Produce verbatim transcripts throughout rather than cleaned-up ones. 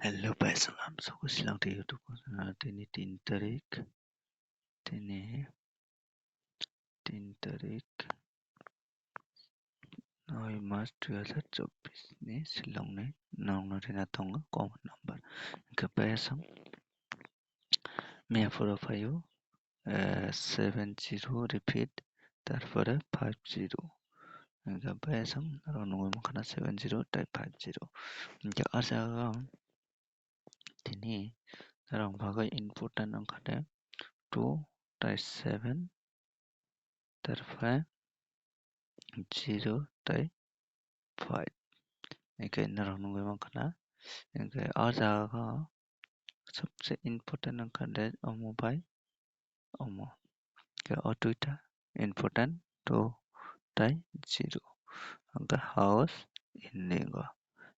Hello, bai salam, soko silang tei YouTube channel tini tin tarik, tini tin tarik, noi mas dui hazar chobbish ni silong ni nong no rina tongo common number. Hingke bai asam miya phoro phaio, eh, seven zero repeat, tarpore five zero. Hingke bai asam norok nugui mankha na seven zero tei five zero. Hingke ah jaga o tini norok bagwi important wngkha de two tei seven, tarpore zero tei five. Hingke norok nugui mankha na, hingke ah jaga o sobse important wngkha de omo bai omo. Hingke o duita important two tei zero. Hingke house ending o.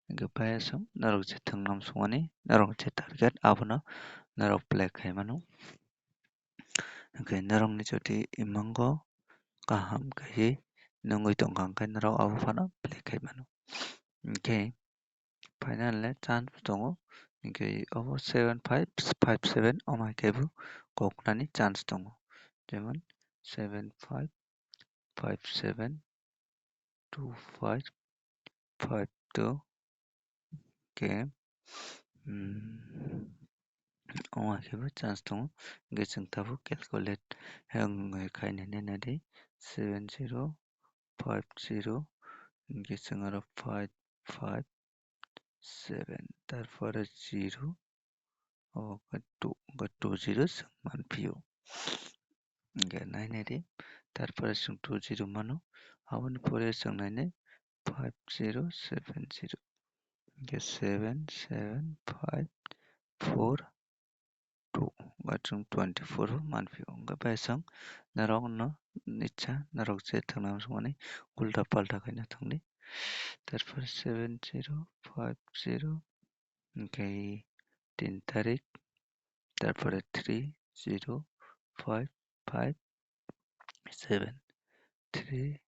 Hingke bai asam norok je thwngnam songmani, norok je target abono norok play khai mano. Hingke norokni jodi imango kaham khe nungui tongkha, hingke norok abo phano play khai mano. Hingke final le chance tongo, hingke obo seven five five seven omo hai khe bo koknani chance tongo, jemon seven five five seven two five five two. Hingke, hmm, omo hai khe bo chance tongo. Hingke chwng tabuk calculate wngwi khainani nadi seven zero five zero, hingke chwng aro five five seven, tarpore zero, obo khe two, hingke two zero chwng manphio. Hingke nainai di, tarpore chwng two zero mano, aboni pore chwng nainai five zero seven zero, hingke seven seven five four two, hingke chwng twenty four manphio. Hingke bai chwng norok no icha norok je thwngnai mani ulta palta khaina thangdi. Tarpore seven zero five zero, hingke tin tarik, tarpore three zero five five seven, three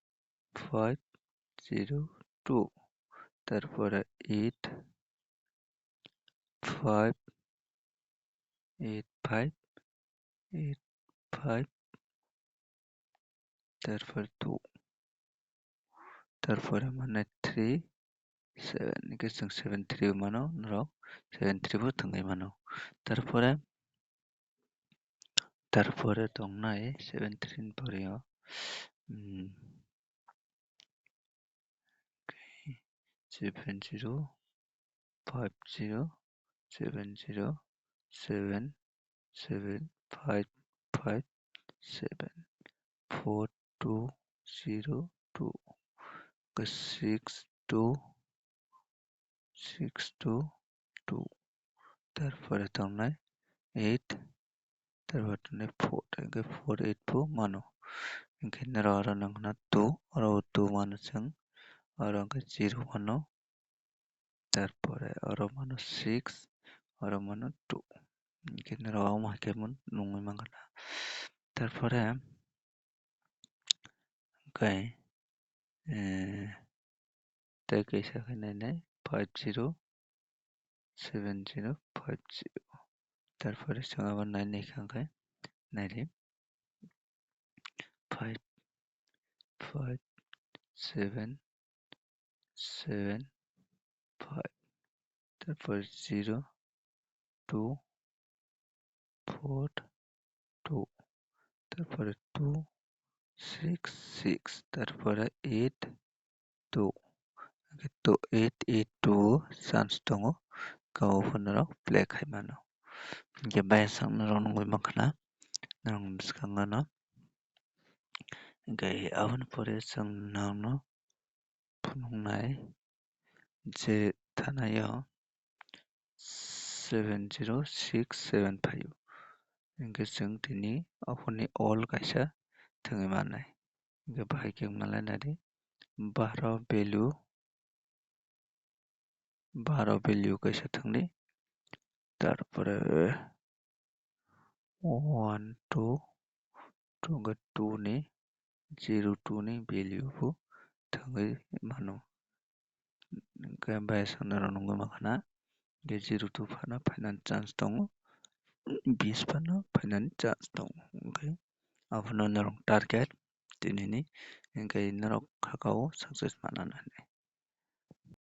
five zero two, tarpore eight five eight five eight five, tarpore two, tarpore mane three seven, hingke chwng seven three mano norok, seven three bo thwngwi mano. Tarpore, tarpore tongnai seven three ni pore o, hmm, seven zero five zero seven zero seven seven five five seven four two zero two, six two six two two, tarpore tongnai eight, tarpore tongnai four, hingke four eight bo mano. Hingke norok aro nangkha na two, oro two mano chwng, oro hingke zero mano, tarpore oro mano six, oro mano two. Hingke norok omo hai khe bo nungui mankha na. Tarpore hingke, eh, tei kaisa khe nainai five zero seven zero five zero. Tarpore chwng abo nainai kha hingke naidi five five seven seven five, tarpor zero two four two, tarpore two six six, tarpore eight two, hingke two eight eight two chance tongo, kabo phano norok play khai mano. Hingke bayasang norok nugui mankha na, norok bwskango no. Hingke aboni pore chwng nangno phunuknai je thanaio seven zero six seven five. Hingke chwng tini ophorni all kaisa thwngwi mannai. Hingke bahai khe wngna lai nadi baro value, baro value kaisa thwngdi. Tarpore one two, two hwnkhe two ni zero two ni value bo thwngwi mano. Hwnkhe bayasang norok nugwi mankha na Hwnkhe zero two phano phainani chance tongo, bis phano phainani chance tongo. Hwnkhe abono norok target tinini, hwnkhe norok hakao success manana hinwi.